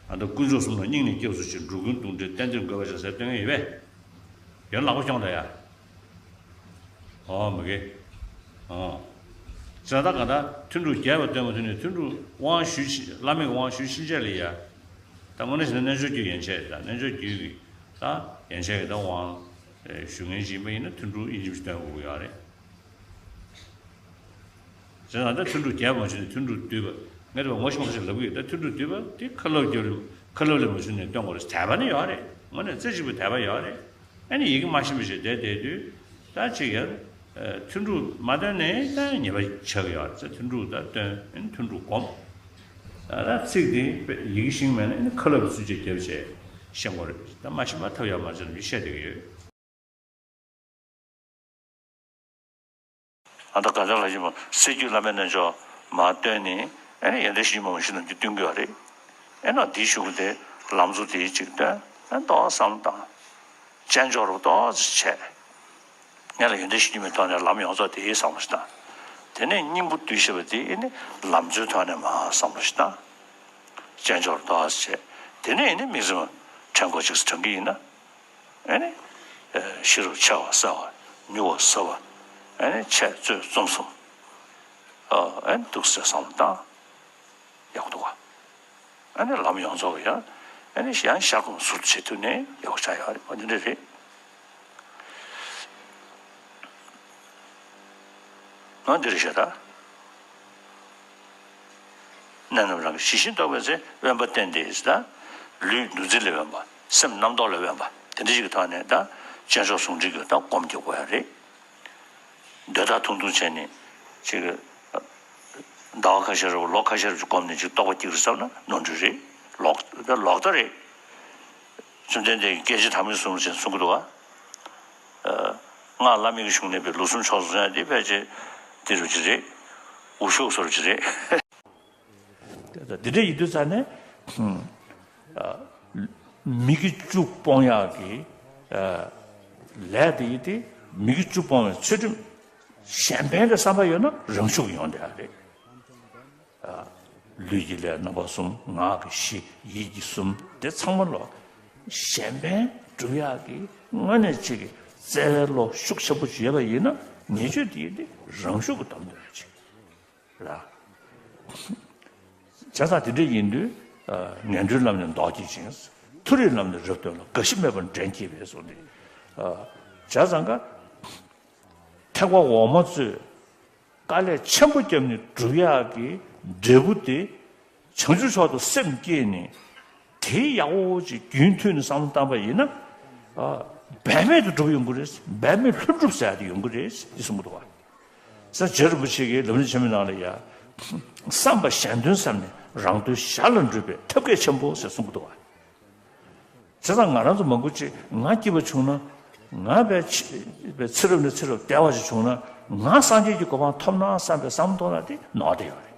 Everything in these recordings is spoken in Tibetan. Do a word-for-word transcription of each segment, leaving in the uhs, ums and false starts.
ད་ལྟ་དཀོན་མཆོག་གསུམ་ལ་སྙིང་ནས་སྐྱབས་སུ་མཆི། འགྲོ་ཀུན་དུག་འདྲེ་གཏན་བདེར་འགོད་པར་བྱ་ཟེར་སྟོན་གྱི་ཡོད་པས། ཡང་ལག་པ་ཁྱོང་ད་ཡ། ཨོ་མི་དགེ། ཨོ། ཟེར་ད་ག་ད་ཐུན་དྲུག་རྒྱས་པ་སྟོན་མ་ཐུབ་ནས་ཐུན་དྲུག་དབང་ཞུས་ཕྱིན། བླ་མེད་ཀྱི་དབང་ཞུས་ཕྱིན་ཆད་ལ་ཡ། ད་དངོས་གནས་བྱས་ན་རྣལ་འབྱོར་རྒྱུད་ཡན་ཆད་དང་རྣལ་འབྱོར་རྒྱུད་ཀྱི་ད་ཡན་ཆད་ཀྱི་ད་དབང་ཞུ་མཁན་ཞིག་ཡིན་པ་ཡིན་ན་ཐུན་དྲུག་ཡིན་གཅིག་མིན་གཅིག་སྟོན་དགོས་ཀྱི་ཡོད་རེད། བྱས་ཙང་ད་ཐུན་དྲུག་རྒྱས་པ་མ་ཞུས་ནས་ཐུན་དྲུག་བསྡུས་པ། ངས་དེ་བ་ངོ་ཤེས་མ་ཤེས་ལབ་ཀྱི་ཡོད། ད་ཐུན་དྲུག་བསྡུས་པ་དེ་ཁ་ལབ་རྒྱབ་ལ་ཁ་ལབ་ལ་མ་ཞུས་ནས་སྟོན་དགོས་རེད། དད་པ་ནི་ཡོད་རེད། དངོས་གནས་རྩེ་གཅིག་པའི་དད་པ་ཡོད་རེད། ཨ་ནི་ཡི་གེ་མ་ཤེས་པ་ཞིག་བསྡད་བསྡད་དུས་ད་ཅིག་ཡར་ཐུན་དྲུག་མ་བཏོན་ནས་ད་ཉེས་པ་ཆགས་ཀྱི་ཡོད་རེད། ཚེ་ཐུན་དྲུག་ད་བཏོན། ཨ་ནི་ཐུན་དྲུག་སྒོམ། ད་ད་ཚིག་དེ་ཡི་གེ་ཤེས་མེད་ན་ཨ་ནི་ཁ་ལབ་ཚུལ་བཅད་རྒྱབ་བྱས་ཤེས་དགོས་རེད། ད་མ་ཤེས་པ་ཐབས་ཡག་མ་བྱས་ན་མི་བཤད་བསྡད་ཀྱི་ཡོད། ཨ་ད་ག་ཚོད་ལ་ཞིག་མ་སྲིད་རྒྱུད་བླ་མེད་རྣལ་འབྱོར་མར་བཏོན་ནས་ཨེ་ནི་ཡོན་ཏན་གཞི་མ་མ་ཞིག་ནམ་རྒྱུན་བཏོན་གྱི་ཡོད་རེད། ཨེ་ན་དེའི་གཞུག་གུ་དེ་ལམ་གཙོ་དེའི་གཅིག་བཏོན། ཨེ་ཏོག་བསམ་བློ་བཏང་། དཔྱད་འཇོག་རུ་ཏོག་ཙམ་བྱས། ངས་ལ་ཡོན་ཏན་གཞི་མའི་ཐོག་ནས་ལམ་ཡོངས་རྫོགས་དེའི་བསམ་བློ་ཞིག་བཏང་། དེ་ནས་སྙིང་པོ་བསྡུས་ཞེས་པ་དེ་ཨེ་ནི་ལམ་གཙོའི་ཐོག་ནས་མར་བསམ་བློ་ཞིག་བཏང་། དཔྱད་འཇོག་རུ་ཏོག་ཙམ་བྱས། དེ་ནས་ཨེ་ནི་དམིགས་བརྩེ་མ་དྲན་གོ་ཅིག་དྲན་གྱི་ཡིན་ན། ཨེ་ནི། ཤེས་རབ་ཆེ་བ་གསལ་བ། མྱུར་བ་ཟབ་པ། ཨེ་ནི་འཆད་རྩོད་རྩོམ་གསུམ། ཨེ་ནི་འདུག་སེ་བསམ་བློ་བཏང་། ཡག་པོ་འདུག་ག་ཨེ་ནི་ལམ་ཡོངས་རྫོགས་ཀྱི་ཡང་ཨེ་ནི་ཡང་ཤར་ཁུངས་ཟུར་དུ་བྱེད་ཐུབ་ནས་ཡག་པོ་ཆགས་ཡོད་རེད། འོ་འདི་འདྲ་རེད། ང་འདི་རེད་ཤག་ད། གནད་རྣམས་རང་གི་ཇི་བཞིན་རྟོགས་པའི་ཚེ། དབེན་པ་བསྟེན་ཏེ་ཟེར་ད། ལུས་འདུ་འཛི་ལས་དབེན་པ། སེམས་རྣམ་རྟོག་ལས་དབེན་པ། དེ་འདྲ་ཞིག་གི་ཐོག་ནས་ད་སྤྱན་སོགས་ཟུང་འབྲེལ་གྱི་ད་སྒོམ་རྒྱག་དགོས་ཡ་རེད། འདོད་ཐག་ཐུང་ཐུང་བྱས་ནས་ཅིག་ཟླ་བ་ཁ་ཤས་རེ་ལོ་ཁ་ཤས་རེ་ཅིག་སྒོམ་ནས་ཅིག་རྟོགས་པ་སྐྱེ་རུ་བསམ་ན་ནོར་འཁྲུལ་རེད། ལོག་ད་ལོག་ལྟ་རེད། བཅོམ་ལྡན་འདས་ཀྱིས་སྐད་ཅིག་ཐ་མའི་གཟུགས་ཅན་གསུང་གི་འདུག་ག་སྔགས་བླ་མེད་ཀྱི་གཞུང་ནས་པའི་ལུགས་ཟུང་ཕྱོགས་སུ་སོང་ཡ་དེ་ཕལ་ཆེར་དེ་རུ་ཅི་རེད། འུ་ཤོག་སོར་ཅི་རེད། དེ་འདྲ་ཡིན་དུས་ཙང་ནས་མི་དགེ་བཅུ་སྤོང་ཡག་གི་ལས་དེ་ཡིན་ཏེ། མི་དགེ་བཅུ་སྤོང་བའི་ཚུལ་ཁྲིམས། གཞན་ཕན་གྱི་བསམ་པ་ཡོད་ན་རང་ཤུགས་ཡོང་བསྡད་ཡ་རེད། ལུས་ཀྱི་ལས་རྣམ་པ་གསུམ། ངག་གི་བཞི། ཡིད་ཀྱི་གསུམ། དེ་ཚང་མ་ལོ་གཞན་ཕན་སྒྲུབ་ཡག་གི་དངོས་གནས་ཅིག་གི་བརྩེ་བའི་བློ་ཤུགས་ཆེན་པོ་ཅིག་ཡོད་པ་ཡིན་ན། ཉེས་སྤྱོད་དེ་ཡིན་ཏེ་རང་ཤུགས་ཀྱིས་སྡོམ་འདོད་ཅིག་ར། བྱས་ཙང་དེ་འདྲ་ཡིན་དུས། ངན་འགྲོའི་ལམ་ནི་ལྡོག་བགྱིད་ཅིང་། མཐོ་རིས་ལམ་ནི་རབ་སྟོན་ལ། རྒ་ཤི་མེད་པར་འདྲེན་བགྱིད་པས་གསུངས་ཏེ། བྱས་ཙང་ཀ་ཐེག་པ་འོག་མ་ཚོས་དཀའ་ལས་ཆེན་པོ་བརྒྱབ་ནས་སྒྲུབ་ཡག་གི་འབྲས་བུ་དེ་བྱང་ཆུབ་མཆོག་ཏུ་སེམས་བསྐྱེད་ནས། དེ་ཡག་པོ་ཅིག་རྒྱུན་མཐུད་ནས་བསམ་བློ་བཏང་པ་ཡིན་ན། འབད་མེད་དུ་འགྲུབ་ཡོང་གི་རེད། འབད་མེད་ལྷུན་གྲུབ་ཟེར་ཡག་དེ་ཡོང་གི་རེད་ཅེས་གསུངས་འདུག་བ། ས་རྗེ་རིན་པོ་ཆེ་གིས་ལམ་རིམ་ཆེན་མོའི་ནང་ལ་ཡ། བསམ་པ་གཞན་དོན་བསམ་ནས་རང་དོན་གཞན་ལ་འགྲུབ་པའི་ཐབས་མཁས་ཆེན་པོ་ཟེར་གསུངས་འདུག་བ། བྱས་ཙང་ང་རང་ཚོ་མང་པོ་ཅིག་ང་སྐྱིད་པ་བྱུང་ན། ང་བས་ཕྱི་བའི་ཚེ་རབས་ནས་ཚེ་རབས་བདེ་བ་ཞིག་བྱུང་ན། ང་སངས་རྒྱས་ཀྱི་གོ་འཕང་ཐོབ་ན་བསམ་པའི་བསམ་བློ་གཏོང་ན་དེ་ནོར་བསྡད་ཡོད་རེད།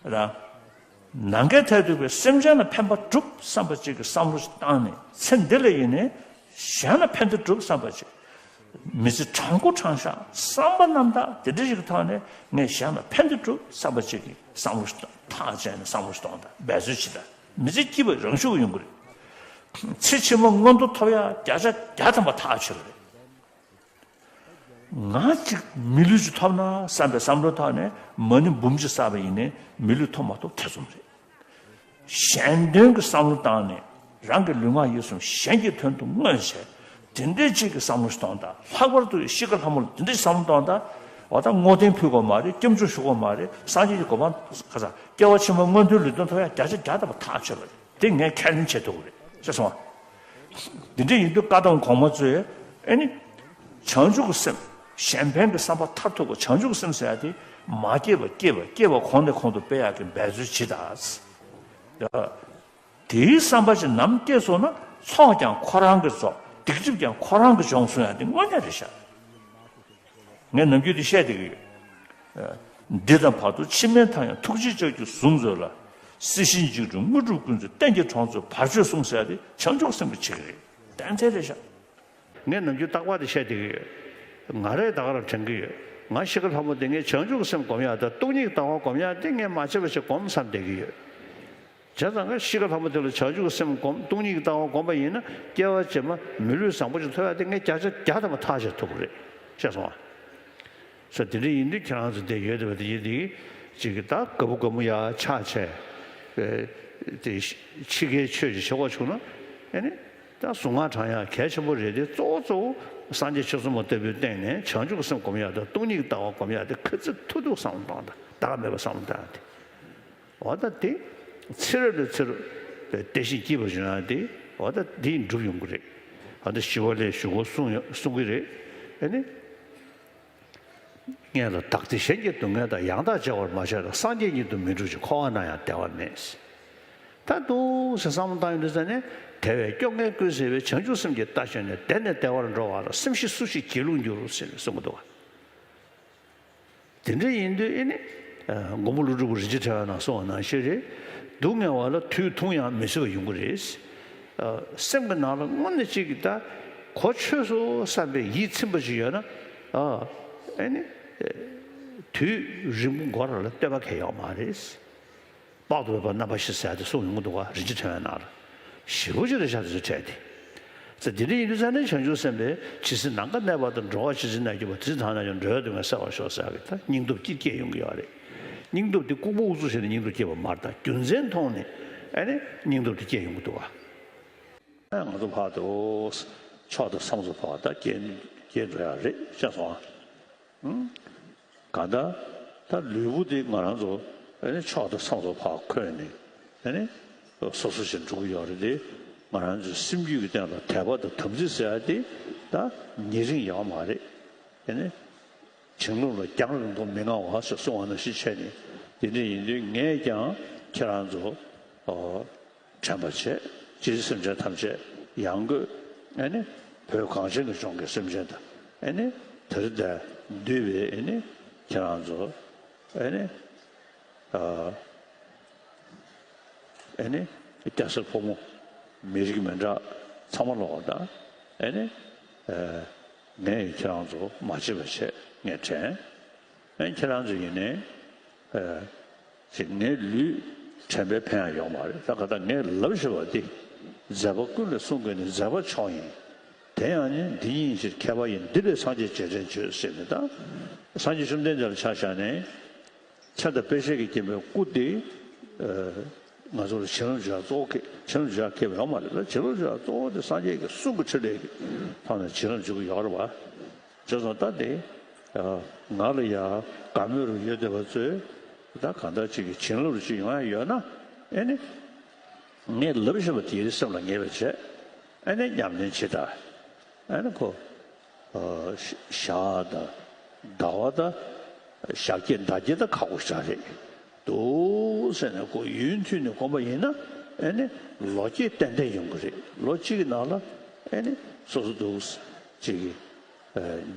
ར། ནམ་མཁའི་མཐས་གཏུགས་པའི་སེམས་ཅན་ལ་ཕན་པ་སྒྲུབ་བསམ་པ་ཅིག་གི་བསམ་བློ་ཞིག་བཏང་ནས། ཚེ་འདི་ལ་ཡིན་ནའི་གཞན་ལ་ཕན་བདེ་སྒྲུབ་བསམ་པ་ཅིག་མི་ཚེ་དྲང་པོ་དྲང་བཞག་བསམ་པ་རྣམ་དག་དེ་འདྲ་ཞིག་གི་ཐོག་ནས་ངས་གཞན་ལ་ཕན་བདེ་སྒྲུབ་བསམ་པ་ཅིག་གི་བསམ་བློ་ཞིག་ཐག་བཅད་ནས་བསམ་བློ་ཞིག་གཏོང་དང་འབད་རྩོལ་བྱེད་དང་། མི་ཚེ་སྐྱིད་པ་རང་ཤུགས་ཡོང་གི་རེད། ཚེ་ཕྱི་མ་མངོན་མཐོ་ཐོབ་ཡག་བརྒྱ་ཆ་བརྒྱ་ཐམ་པ་ཐག་ཆོད་པ་རེད། ང་གཅིག་མི་ལུས་ཅིག་ཐོབ་ན་བསམ་པའི་བསམ་བློའི་ཐོག་ནས་མ་ཎི་འབུམ་གཅིག་བསགས་པ་ཡིན་ནའི་མི་ལུས་ཐོབ་མ་ཐོབ་ཐེ་ཚོམ་རེད། གཞན་དོན་གྱི་བསམ་བློ་བཏང་ནས་རང་གི་ལུས་ངག་ཡིད་གསུམ་གཞན་གྱི་དོན་དུ་བསྔོས་བྱས། དེ་འདྲའི་ཅིག་གི་བསམ་བློ་ཞིག་གཏོང་དང་། ལྷག་པར་དུ་ཤི་ཁ་ལྷ་མོ་ལ་དེ་འདྲའི་བསམ་བློ་གཏོང་དང་། འོ་ད་བསྔོ་རྟེན་ཕུལ་དགོས་མ་རེད། སྐྱབས་འཇུག་ཞུ་དགོས་མ་རེད། སངས་རྒྱས་ཀྱི་གོ་འཕང་ཁ་སང་སྐྱེ་བ་ཕྱི་མ་མངོན་མཐོའི་ལུས་རྟེན་ཐོབ་ཡག་བརྒྱ་ཆ་བརྒྱ་ཐམ་པ་ཐག་ཆོད་པ་རེད། དེ་ངས་ཁས་ལེན་བྱེད་ཐུབ་ཀྱི་རེད། ཤེས་སོང་ང་། འདི་འདྲ་ཡིན་དུས་བཀའ་གདམས་གོང་མ་ཚོས་ཨེ་ནི། བྱང་ཆུབ་ཀྱི་སེམས། གཞན་ཕན་གྱི་བསམ་པ་མཐར་ཐུག་པ། བྱང་ཆུབ་ཀྱི་སེམས་ཟེར་ཡ་དེ་མ་སྐྱེས་པ་སྐྱེས་པ། སྐྱེས་པ་གོང་ནས་གོང་དུ་སྤེལ་ཡག་གི་འབད་རྩོལ་བྱེད་དང་། དེའི་བསམ་པ་ཞིག་ནམ་སྐྱེས་སོང་ན། ཚོགས་ཀྱང་ཁོ་རང་གིས་རྫོགས། སྡིག་སྒྲིབ་ཀྱང་ཁོ་རང་གིས་སྦྱོང་གསུང་ཡ་དེ་དངོས་གནས་རེད་ཤག་ངས་ནམ་རྒྱུན་དེ་བཤད་བསྡད་ཀྱི་ཡོད། འདི་དང་བར་དུ་ཕྱི་མའི་མཐའ་ཡང་། ཐུགས་རྗེས་ལྕགས་ཀྱུས་བཟུང་མཛོད་ལ། སྲིད་ཞིའི་འཇིགས་སྒྲོལ་དངོས་གྲུབ་ཀུན་སྩོལ། གཏན་གྱི་གྲོགས་མཛོད་བར་གཅོད་སྲུངས་ཟེར་ཡ་དེ་བྱང་ཆུབ་སེམས་ཀྱི་ཆེད་ཀྱི་རེད། ཏན་ཏན་རེད་ཤག་ངས་ནམ་རྒྱུན་རྟག་པར་དེ་བཤད་བསྡད་ཀྱི་ཡོད། ང་རས་ད་ག་རང་དྲན་གྱི་ཡོད། ང་ཤི་ཁ་ལྷ་མོ་དེ་ངས་བྱང་ཆུབ་ཀྱི་སེམས་སྒོམ་ཡག་དང་སྟོང་ཉིད་ཀྱི་ལྟ་བ་སྒོམ་ཡག་དེ་ངས་མ་བྱས་པ་ཞིག་སྒོམ་བསམ་བསྡད་ཀྱི་ཡོད། བྱས་ཙང་ཀ་གཤིས་ཀ་ལྷག་པ་དེ་ལ་བྱང་ཆུབ་ཀྱི་སེམས་བསྒོམ། སྟོང་ཉིད་ཀྱི་ལྟ་བ་བསྒོམ་པ་ཡིན་ན་སྐྱེ་བ་རྗེས་མ་མི་ལུས་བཟང་པོ་ཅིག་ཐོབ་ཡ་དེ་ངས་བརྒྱ་ཆ་བརྒྱ་ཐམ་པ་ཐག་བཅད་ཐུབ་ཀྱི་རེད། ཤེས་སོང་ཨ། ས་དེ་འདྲ་ཡིན་དུས་ཁྱེད་རང་ཚོ་དེ་ཡོད་བསྡད་པ་དེ་ཡིན་དེ་ཅིག་གི་ད་དགའ་པོ་དགའ་མོ་ཡ་ཆགས་བྱས་དེ་ཕྱི་རྒྱལ་ཆོས་ཅིག་བྱེད་དགོས་བྱུང་ན་ཨེ་ནི་ད་གཟུངས་སྔགས་བགྲང་ཡ་གལ་ཆེན་པོ་རེད་དེ། གཙོ་བོ་གཙོ་བོ་སངས་རྒྱས་ཆོས་ཚོགས་མ་ལྟ་བུའི་སྟེང་ནས་བྱང་ཆུབ་ཀྱི་སེམས་སྒོམ་ཡ་དང་སྟོང་ཉིད་ཀྱི་ལྟ་བ་སྒོམ་ཡ་དེ་ག་ཚོད་ཐུབ་ཐུབ་བསམ་བློ་གཏོང་དང་ད་ག་མེད་པ་བསམ་བློ་གཏོང་ཡ་དེ། འོ་ད་དེ་ཚེ་རབས་ནས་ཚེ་རབས་བདེ་ཞིང་སྐྱིད་པ་བྱུང་ཡང་དེ་འོ་ད་དེ་འགྲུབ་ཡོང་གི་རེད། ཨ་ད་ཞི་བ་ལྷས་ཞུ་སྒོ་གསུང་ཡོད་གསུང་གི་རེད། ཨ་ནི་སྔོན་ལ་བདག་བདེ་གཞན་གྱི་སྡུག་བསྔལ་དང་། ཡང་དག་བརྗེ་བར་མ་བྱས་ལ། སངས་རྒྱས་ཉིད་དུ་མི་འགྲུབ་ཅིང་། འཁོར་བ་ན་ཡང་བདེ་བ་མེད། ད་འདུག་སེ་བསམ་བློ་བཏང་ཡོང་དུས་ཙ་ནས་དེ་བས་སྐྱོ་ངལ་ཀུན་སེལ་བའི། བྱང་ཆུབ་སེམས་ཀྱི་རྟ་ཞོན་ནས། བདེ་ནས་བདེ་བར་འགྲོ་བ་ལ། སེམས་ཤེས་སུ་ཞིག་སྒྱིད་ལུག་འགྱུར་ཟེར་གསུང་གི་འདུག་བ། དེ་འདྲ་ཡིན་དུས་ཨེ་ནི། མགོན་པོ་ཀླུ་སྒྲུབ་རིན་ཆེན་ཕྲེང་བའི་ནང་གསུངས་པ་ནང་བཞིན་རེད། སྡུག་བསྔལ་བ་ལ་དུས་ཐུང་ཡང་མི་བཟོད་པ་ཡོང་གི་རེད། སེམས་ཀྱི་ནང་ལ་དངོས་གནས་གཅིག་གི་ད་གོ་ཆོད་སོང་བསམ་པའི་ཡིད་ཚིམ་པ་ཞིག་ཡོད་ན། ཨེ་ནི། དུས་རིང་པོ་འགོར་བ་ལ་ལྟོས་པ་གང་ཡང་ཡོད་མ་རེད། དཔག་ཏུ་མེད་པ་རྣམ་པ་བཞི་ཟེར་ཡ་དེ་གསུངས་ཡོང་གི་འདུག་ག་རིན་ཆེན་ཕྲེང་བའི་ནང་ལ། ཞེ་པོ་ཅིག་རེད་ཤག་དེ་ཚོ་བྲལ་ཏེ། ཙི་དེ་འདྲ་ཡིན་དུས་ཙ་ནས་བྱང་ཆུབ་སེམས་དཔའི་ཇི་སྲིད་ནམ་མཁའ་གནས་པ་དང་། འགྲོ་བ་ཇི་སྲིད་ན་གྱུར་པ། དེ་སྲིད་ཐ་ན་ཡང་འགྲོ་བའི་སྡུག་བསྔལ་སེལ་བར་ཤོག་ཟེར་ཡ་གི་ད་སྙིང་སྟོབས་ཅིག་སྐྱེས་ཡོང་གི་ཡོད་རེད། སྙིང་སྟོབས་དེ་ལྐུགས་པ་ཨུ་ཚུགས་བྱས་ནས་སྙིང་སྟོབས་སྐྱེས་པ་མ་རེད། ད་རྒྱུ་མཚན་མཐོང་ནས་ཨ་ནི་སྙིང་སྟོབས་དེ་སྐྱེས་ཡོང་གི་འདུག་ག་ང་ཚོ་ཕར་དུ་མཆོག་དང་ས་མཚོ་བར་ད་སྐྱེལ་སྐྱེལ་འགྲོ་ཡ་རེད་ཤེས་སོང་ཨ། གང་ལྟར་ད་ལུས་པོ་འདི་ང་རང་ཚོ་ཨ་ནི་མཆོག་དང་ས་མཚོ་བར་འཁོད་ནས་ཨ་ནི་སོ་སོ་བཞིན་འགྲོ་གི་ཡོད་རེད་དེ། ང་རང་ཚོའི་སེམས་རྒྱུད་ཀྱི་སྟེང་ལ་དད་པ་དང་དམ་ཚིག་ཟེར་ཡ་དེ་ད་ཉེ་རིང་ཡོད་མ་རེད། ཨ་ནི་བྱིན་རླབས་ལ་རྒྱང་རིང་པོ་མི་མངའ་བ་ཞེས་གསུངས་པ་ནང་བཞིན་བྱས་ནས། དེ་འདྲ་ཡིན་དུས་ངས་ཀྱང་ཁྱེད་རང་ཚོ་དྲན་པ་བྱས། སྤྱིར་སེམས་ཅན་ཐམས་ཅད་ཡང་སྒོས་ཨེ་ནི་བོད་གངས་ཅན་གྱི་ལྗོངས་ཀྱི་སེམས་ཅན་དང་། ཨེ་ནི་དེར་འདུས་པའི་ཨེ་ནི་ཁྱེད་རང་ཚོ་ཨེ་ནི་ཨ་ཨེ་ནི་སྐྱ་སེར་ཕོ་མོ་མི་རིགས་མི་འདྲ་ཚང་མ་ལོག་དང་། ཨེ་ནི་ཨ་ངས་ཁྱེད་རང་ཚོ་མ་བརྗེད་པ་བྱས་ངས་དྲན། ཨེ་ཁྱེད་རང་ཚོ་ཡིན་ནའི་ཨ་ཅིག་ངའི་ལུས་དྲན་པས་ཕན་ཡང་ཡོད་མ་རེད། ད་ག་ད་ངས་ལབ་བཞིན་པ་འདི་མཛད་པ་ཀུན་ལས་གསུང་དགོས་ནི་མཛད་པ་མཆོག་ཡིན། དེ་ཡང་ནི་འདི་ཉིད་ཕྱིར་མཁས་པ་ཡིས། འདི་ལས་སངས་རྒྱས་རྗེས་དྲན་བྱོས་ཟེར་ནས། ད་སངས་རྒྱས་བཅོམ་ལྡན་འདས་ལ་ཆ་བཞག་ནས་མཚན་དང་དཔེ་བྱད་ཀྱིས་བརྒྱན་པའི་སྐུ་དེ་ང་ཚོ་ལ་བྱིན་རླབས་འཇུག་ཡ་གཙོ་བོ་གལ་བྱིན་རླབས་འཇུག་ཡ་གལ་ཡོད་མ་རེད། ད་བྱིན་རླབས་འཇུག་ཡ་གཙོ་བོ་དེ་སངས་རྒྱས་ཀྱི་གསུང་གི་ཕྲིན་ལས་ཀྱི་ཐོག་ནས་བྱིན་རླབས་འཇུག་གི་ཡོད་རེད་བ། བྱས་ཙང་ད་དེ་ང་ལ་ཡ་དགའ་མོས་རུ་ཡོད་བསྡད་པ་ཚོས་ད་གང་ལྟར་ཅིག་གི་བྱིན་རླབས་རུ་ཅིག་ཡོང་ཡ་ཡོད་ན། ཨེ་ནི་ངས་ལབ་བཞིན་པ་དེ་སེམས་ལ་ངེས་པ་བྱས། ཨེ་ནི་ཉམས་ལེན་བྱེད་ད། ཨེ་ནི་ཁོ་ཞག་དང་ཟླ་བ་དང་ཞག་བརྒྱད་ཟླ་བརྒྱད་དང་ཁག་པོ་ཞིག་རེད། འདུག་ཟེར་ནས་ཁོ་ཡུན་མཐུད་ནས་སྒོམ་པ་ཡིན་ན་ཨེ་ནི་ལོ་བརྒྱད་ཏན་ཏན་ཡོང་གི་རེད། ལོ་གཅིག་གི་ནང་ལ་ཨེ་ནི་སོ་སོ་འདུག་ཅིག་གི་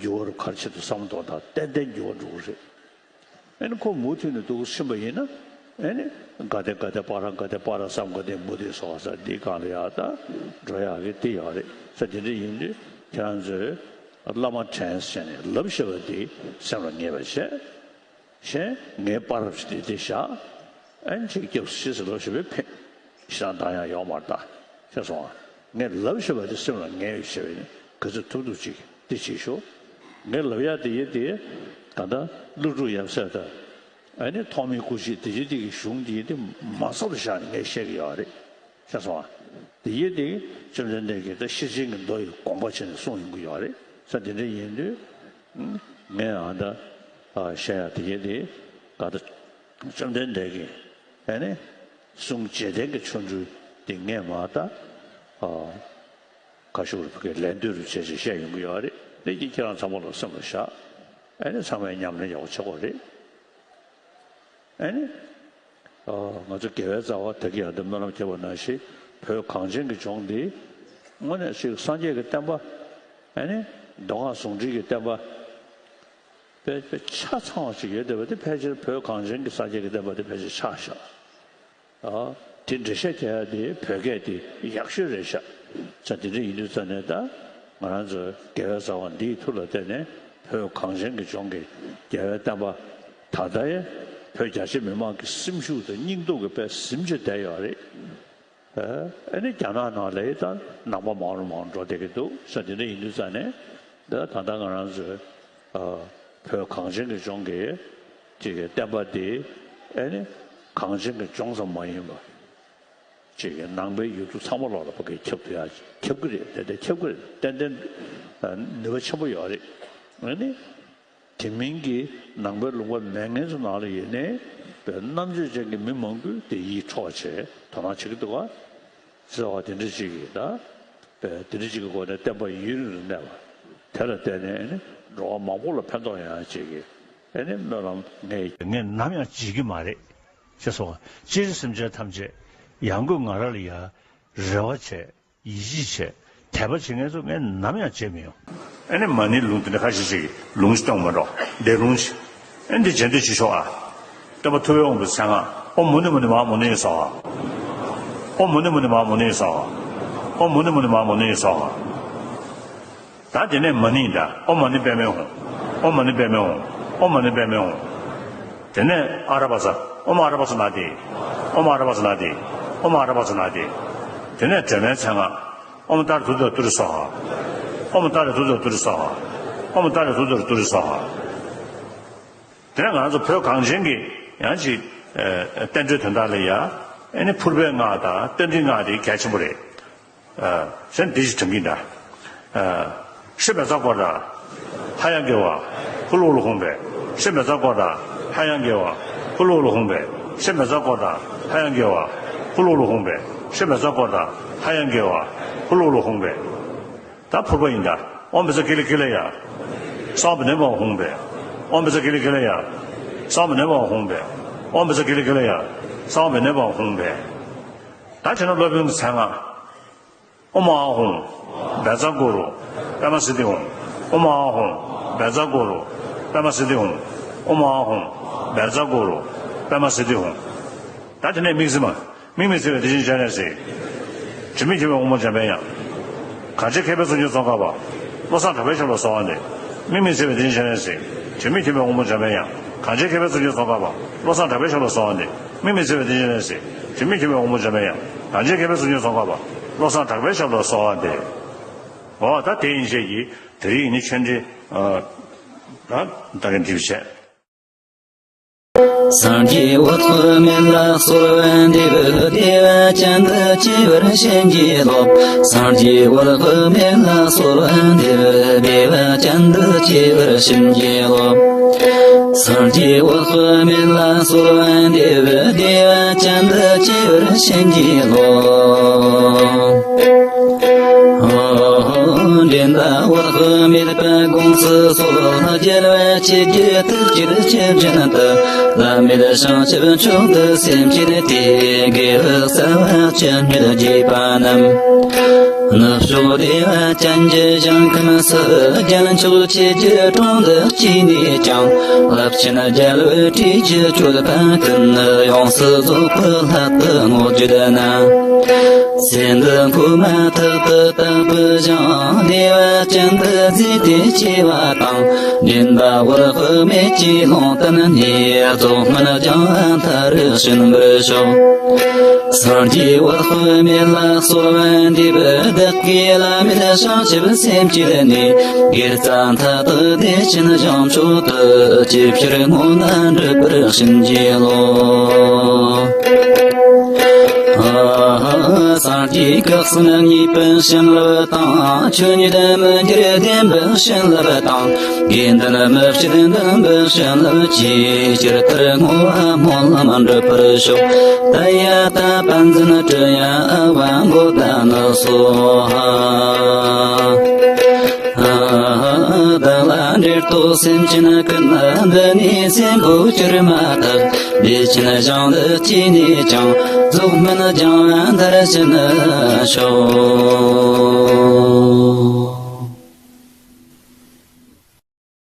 འགྱུར་བ་རུ་ག་རེ་བྱེད་དུ་བསམ་བློ་གཏོང་དང་ཏན་ཏན་འགྱུར་བ་འགྲོ་གི་རེད། ཨེ་ནི་ཁོ་མུ་མཐུད་ནས་འདུག་ཕྱིན་པ་ཡིན་ན་ཨེ་ནི་ག་དེ་ག་དེ་པ་ར་ག་དེ་པ་ར་བསམ་ག་དེ་མུ་དེ་སོགས་ས་འདི་གང་ལ་ཡག་ད་འགྲོ་ཡག་གི་དེ་ཡོད་རེད་ས། དེ་འདྲ་ཡིན་དུས་ཁྱེད་རང་ཚོས་བླ་མ་དྲན་བྱས་ནས་ལབ་ཤེས་པ་དེ་སེམས་ལ་ངེས་པ་བྱས། གཞན་ངའི་པར་རབ་ཞིག་དེ་དེ་བཞག་ཨན་ཅིག་སྐྱབས་སུ་མཆི་ཟེར་ལོ་ཞེས་པའི་ཕན་ཞེ་དྲག་འདང་ཡང་ཡོག་མར་ལྟ་ཤེས་སོང་ཨ། ངས་ལབ་ཤེས་པ་དེ་སེམས་ལ་ངེས་ཡོད་ཤེས་པས་ནི་ག་ཚོད་ཐུབ་ཐུབ་ཅིག་དེ་བྱེད་ཤོག་ངས་ལབ་ཡག་དེ་ཡིན་དེ་ད་ལྟ་ཀླུ་སྒྲུབ་ཡབ་སྲས་དང་ཨ་ནི་ཐོགས་མེད་སྐུ་མཆེད་དེ་བཞིན་དེ་གི་གཞུང་དེ་ཡིན་དེ་མ་སོགས་བཞག་ནས་ངས་བཤད་གི་ཡོད་རེད། ཤེས་སོང་ཨ། དེ་ཡིན་དེ་བཅོམ་ལྡན་འདས་ཀྱིས་ད་ཤེར་ཕྱིན་གྱི་མདོ་ཡི་དགོངས་པ་བྱས་ནས་གསུངས་ཡོང་གི་ཡོད་རེད་ས། དེ་འདྲ་ཡིན་དུས་ངས་ཨ་ད་བཤད་ཡག་དེ་ཡིན་དེ་ག་ད་བཅོམ་ལྡན་འདས་ཀྱིས་ཨ་ནི་གསུང་རྗེས་དྲན་གྱི་ཆོ་འཕྲུལ་དེ་ངས་མ་ད་ཨ་ག་ཞུ་རུ་ཕ་གིར་ལན་ལྟོས་རུ་བྱས་ཅིག་བཤད་ཡོང་གི་ཡོད་རེད། དེ་གྱིས་ཁྱེད་རང་ཚང་མ་ལ་སེམས་ལ་བཞག་ཨ་ནི་ཚང་མས་ཉམས་ལེན་ཡག་པོ་བྱེད་དགོས་རེད། ཨ་ནི། ང་ཚོ་དགེ་བའི་རྩ་བ་ད་གིན་ཡང་འདི་སྨོན་ལམ་བརྒྱབ་པ་ནང་བཞིན་བོད་གངས་ཅན་གྱི་ལྗོངས་འདི་དངོས་གནས་ཤིག་སངས་རྒྱས་ཀྱི་བསྟན་པ་ཨ་ནི་མདོ་སྔགས་ཟུང་འབྲེལ་གྱི་བསྟན་པ་དཔེ་དཔེ་ཆ་ཚང་བ་ཞིག་ཡོད་བསྡད་པ་འདི་ཕལ་ཆེར་བོད་གངས་ཅན་གྱི་སངས་རྒྱས་ཀྱི་བསྟན་པ་འདི་ཕལ་ཆེར་ཆགས་བཞག་ཨ་དེ་འགྲེལ་བཤད་རྒྱག་ཡ་དེ་བོད་སྐད་དེ་ཡག་ཤོས་རེད་ཤག་ས་དེ་འདྲ་ཡིན་དུས་ཙ་ནས་ད་ང་རང་ཚོ་དགེ་བའི་རྩ་བ་འདིའི་མཐུ་ལ་བརྟེན་ནས་བོད་གངས་ཅན་གྱི་ལྗོངས་ཀྱི་རྒྱལ་བའི་བསྟན་པ་ད་ལྟ་ཡང་ བོད་རྒྱ་ཆེ་མི་མང་གི་སེམས་ཤུགས་དང་སྙིང་སྟོབས་ཀྱི་དཔེ་ཟིན་གྱི་བསྡད་ཡོད་རེད། ཨ་ནི་རྒྱ་ནག་ནང་ལ་ད་ནང་པ་མང་རུ་མང་རུ་འགྲོ་བསྡད་ཀྱི་འདུག་ས། དེ་འདྲ་ཡིན་དུས་ཙང་ནས་ད་ད་ལྟ་ང་རང་ཚོའི་བོད་གངས་ཅན་གྱི་ལྗོངས་ཀྱི་ཅིག་གི་བསྟན་པ་འདི་ཨ་ནི་གངས་ཅན་གྱི་ལྗོངས་ཙམ་མ་ཡིན་པ། ཅིག་གི་ནང་པའི་ཡུལ་གྲུ་ཚང་མ་ལོག་ལ་ཕ་གིར་ཁྱབ་ཐུབ་ཡ་ཁྱབ་ཀྱི་རེད། ཏན་ཏན་ཁྱབ་ཀྱི་རེད། ཏན་ཏན་ནུས་པ་ཆེན་པོ་ཡོད་རེད། ཨ་ནི་དེ་མིན་གྱི་ནང་པའི་ལུང་པ་མེད་མཁན་ཚོ་ནང་ལ་ཡིན་ནའི་བོད་རྣམ་དཔྱོད་ཅན་གྱི་མི་མང་པོས་དེ་ཡིད་འཕྲོག་བྱས་དོ་སྣང་བྱེད་ཀྱི་འདུག་ག་ཟེར་བ་དེ་འདྲ་ཅིག་གིས་ད་བོད་དེ་འདྲ་ཅིག་གི་སྒོ་ནས་བསྟན་པ་ཡུན་རིང་དུ་གནས་པ་དེ་ལ་བརྟེན་ནས་ཨ་ནི་འགྲོ་བ་མང་པོ་ལ་ཕན་ཐོགས་ཡོང་ཡ་ཅིག་གི་ཨ་ནི་སྨོན་ལམ་ངས་ངས་ནམ་ཡང་བརྗེད་ཀྱི་མ་རེད། ཅེས་སོ། སྤྱིར་སེམས་ཅན་ཐམས་ཅད་ཡང་སྒོས་ང་ར་ལ་ཡ་རེ་བ་བྱས། ཡིད་ཆེས་བྱས། དད་པ་བྱེད་མཁན་ཚོ་ངས་ནམ་ཡང་བརྗེད་མི་ཡོང་། ཨ་ནི་མ་ཎིའི་ལུང་དེ་འདྲ་ཁ་ཤས་ཤིག་གི་ལུང་ཞིག་གཏོང་མ་འགྲོ། འདས་ལུང་ཞིག་ཨ་ནི་འདི་རྗེས་ཟློས་བྱེད་ཤོག་ཨ། སྟོན་པ་ཐུབ་པའི་དབང་པོའི་མཚན་སྔགས། ཨོཾ་མུ་ནེ་མུ་ནེ་མ་ཧཱ་མུ་ནེ་སྭཱ་ཧཱ། ཨོཾ་མུ་ནེ་མུ་ནེ་མ་ཧཱ་མུ་ནེ་སྭཱ་ཧཱ། ཨོཾ་མུ་ནེ་མུ་ནེ་མ་ཧཱ་མུ་ནེ་སྭཱ་ཧཱ། ད་དེ་ནས་མ་ཎི་ཡིན་ད། ཨོཾ་མ་ཎི་པདྨེ་ཧཱུྃ། ཨོཾ་མ་ཎི་པདྨེ་ཧཱུྃ། ཨོཾ་མ་ཎི་པདྨེ་ཧཱུྃ། དེ་ནས་ཨ་ར་པ་ཙ། ཨོཾ་ཨ་ར་པ་ཙ་ན་དྷཱིཿ། ཨོཾ་ཨ་ར་པ་ཙ་ན་དྷཱིཿ། ཨོཾ་ཨ་ར་པ་ཙ་ན་དྷཱིཿ། དེ་ནས་སྒྲོལ་མའི་མཚན་སྔགས། ཨོཾ་ཏཱ་རེ་ཏུཏྟཱ་རེ་ཏུ་རེ་སྭཱ་ཧཱ། ཨོཾ་ཏཱ་རེ་ཏུཏྟཱ་རེ་ཏུ་རེ་སྭཱ་ཧཱ། ཨོཾ་ཏཱ་རེ་ཏུཏྟཱ་རེ་ཏུ་རེ་སྭཱ་ཧཱ། དེ་ནས་ང་ཚོ་བོད་གངས་ཅན་གྱི་ཡང་ཅིག་ཨ་བསྟན་འགྲོའི་དོན་དག་ལ་ཡ་ཨ་ནི་ཕུར་པའི་སྔགས་དང་རྟ་མགྲིན་སྔགས་དེ་གལ་ཆེན་པོ་རེད། ཨ་གཞན་འདི་ཞིག་དྲན་གྱིན་གདའ། ཨ་ཧྲཱིཿབཛྲ་ཀོ་ཏ། ཧ་ཡང་གེ་ཝ། ཧུ་ལུ་ཧུ་ལུ་ཧཱུྃ་ཕཊ། ཧྲཱིཿབཛྲ་ཀོ་ཏ། ཧ་ཡང་གེ་ཝ། ཧུ་ལུ་ཧུ་ལུ་ཧཱུྃ་ཕཊ། ཧྲཱིཿབཛྲ་ཀོ་ཏ། ཧ་ཡང་གེ་ཝ། ཧུ་ལུ་ཧུ་ལུ་ཧཱུྃ་ཕཊ། ཧྲཱིཿབཛྲ་ཀོ་ཏ། ཧ་ཡང་གེ་ཝ། ཧུ་ལུ་ཧུ་ལུ་ཧཱུྃ་ཕཊ། ད་ཕུར་པ་ཡིན་ད། ཨོཾ་བཛྲ་ཀི་ལི་ཀི་ལི་ཡ། སྭཱ་ཧཱ་པ་ཎི་པ་ཧཱུྃ་ཕཊ། ཨོཾ་བཛྲ་ཀི་ལི་ཀི་ལི་ཡ། སྭཱ་ཧཱ་པ་ཎི་པ་ཧཱུྃ་ཕཊ། ཨོཾ་བཛྲ་ཀི་ལི་ཀི་ལི་ཡ། སྭཱ་ཧཱ་པ་ཎི་པ་ཧཱུྃ་ཕཊ། ད་དེ་ནས་སློབ་དཔོན་གྱི་མཚན་སྔགས། ཨོཾ་ཨཱཿཧཱུྃ། བཛྲ་གུ་རུ། པདྨ་སིདྡྷི་ཧཱུྃ། ཨོཾ་ཨཱཿཧཱུྃ། བཛྲ་གུ་རུ། པདྨ་སིདྡྷི་ཧཱུྃ། ཨོཾ་ཨཱཿཧཱུྃ། བཛྲ་གུ་རུ། པདྨ་སིདྡྷི་ཧཱུྃ། ད་དེ་ནས་དམིགས་བརྩེ་མ། དམིགས་མེད་བརྩེ་བས་བདེ་ཆེན་སྤྱན་རས་གཟིགས། དྲི་མེད་མཁྱེན་པའི་དབང་པོ་འཇམ་པའི་དབྱངས། གངས་ཅན་མཁས་པའི་གཙུག་རྒྱན་ཙོང་ཁ་པ། བློ་བཟང་གྲགས་པའི་ཞབས་ལ་གསོལ་བ་འདེབས། དམིགས་མེད་བརྩེ་བས་བདེ་ཆེན་སྤྱན་རས་གཟིགས། དྲི་མེད་མཁྱེན་པའི་དབང་པོ་འཇམ་པའི་དབྱངས། གངས་ཅན་མཁས་པའི་གཙུག་རྒྱན་ཙོང་ཁ་པ། བློ་བཟང་གྲགས་པའི་ཞབས་ལ་གསོལ་བ་འདེབས། དམིགས་མེད་བརྩེ་བས་བདེ་ཆེན་སྤྱན་རས་གཟིགས། དྲི་མེད་མཁྱེན་པའི་དབང་པོ་འཇམ་པའི་དབྱངས། གངས་ཅན་མཁས་པའི་གཙུག་རྒྱན་ཙོང་ཁ་པ། བློ་བཟང་གྲགས་པའི་ཞབས་ལ་གསོལ་བ་འདེབས། འོ་ད་དེ་ཡན་ཆད་ཀྱིས་དེ་རིང་ནི་ཆོས་འབྲེལ། ཨ། ད་ད་གིན་འདི་བྱས། སངས་རྒྱས་འོད་དཔག་མེད་ལ་གསོལ་བ་འདེབས། བདེ་བ་ཅན་དུ་སྐྱེ་བར་བྱིན་གྱིས་རློབས། སངས་རྒྱས་འོད་དཔག་མེད་ལ་གསོལ་བ་འདེབས། བདེ་བ་ཅན་དུ་སྐྱེ་བར་བྱིན་གྱིས་རློབས། སངས་རྒྱས་འོད་དཔག་མེད་ལ་གསོལ་བ་འདེབས། བདེ་བ་ཅན་དུ་སྐྱེ་བར་བྱིན་གྱིས་རློབས། འདྲེན་པ་འོད་དཔག་མེད་པ་དགོངས་སུ་གསོལ། རྒྱལ་བ་ཆོས་ཀྱི་ཐུགས་ཀྱི་ཆུ་རྒྱུན་དུ། བླ་མེད་བྱང་ཆུབ་མཆོག་ཏུ་སེམས་བསྐྱེད་དེ། དགེ་བའི་རྩ་བ་ཅན་ཉིད་རྒྱས་པ་རྣམས། ནུབ་ཕྱོགས་བདེ་བ་ཅན་གྱི་ཞིང་ཁམས་སུ། རྒྱལ་མཆོག་ཆོས་ཀྱི་དྲུང་དུ་སྐྱེས་ནས་ཀྱང་། རླབས་ཆེན་རྒྱལ་བའི་སྲས་ཀྱི་སྤྱོད་པ་ཀུན། ཡོངས་སུ་རྫོགས་པའི་སླད་དུ་བསྔོ་བརྗོད་ན། ཚེ་འདི་འཁོར་མ་ཐག་ཏུ་བརྟག་པའི་ཞིང་། བདེ་བ་ཅན་དུ་བརྩིས་ཏེ་སྐྱེ་བ་དང་། འདྲེན་པ་འོད་དཔག་མེད་ཀྱིས་ལུང་བསྟན་ནས། རྫོགས་སྨིན་སྦྱང་བ་མཐར་ཕྱིན་པར་ཤོག། སངས་རྒྱས་འོད་དཔག་མེད་ལ་གསོལ་བ་འདེབས། བདག་གིས་བླ་མེད་བྱང་ཆུབ་སེམས་བསྐྱེད་ནས། དགེ་རྩ་མཐའ་དག་བདེ་ཆེན་ཞིང་མཆོག་ཏུ། ཇི་ཕྱིར་བསྔོ་ན་འགྲུབ་པར་བྱིན་གྱིས་རློབས། སངས་རྒྱས་སྐུ་གསུམ་དངོས་པོའི་བྱིན་རླབས་དང་། ཆོས་ཉིད་མི་འགྱུར་བདེན་པའི་བྱིན་རླབས་དང་། དགེ་འདུན་མི་བསྐྱོད་འདུན་པའི་བྱིན་རླབས་ཀྱིས། ཇི་ལྟར་བསྔོ་བ་སྨོན་ལམ་འགྲུབ་པར་ཤོག། ཏདྱ་ཐཱ། པཉྩནྡྲི་ཡ་ཨ་ཝ་བོ་དྷ་ནི་སྭཱ་ཧཱ། བདག་ལ་འབྲེལ་ཐོགས་སེམས་ཅན་ཀུན། འདི་ནས་གསོན་པོ་གྱུར་མ་ཐག། བདེ་ཆེན་ཞིང་དུ་སྐྱེས་ནས་ཀྱང་། རྫོགས་སྨིན་སྦྱང་བ་མཐར་ཕྱིན་ཤོག།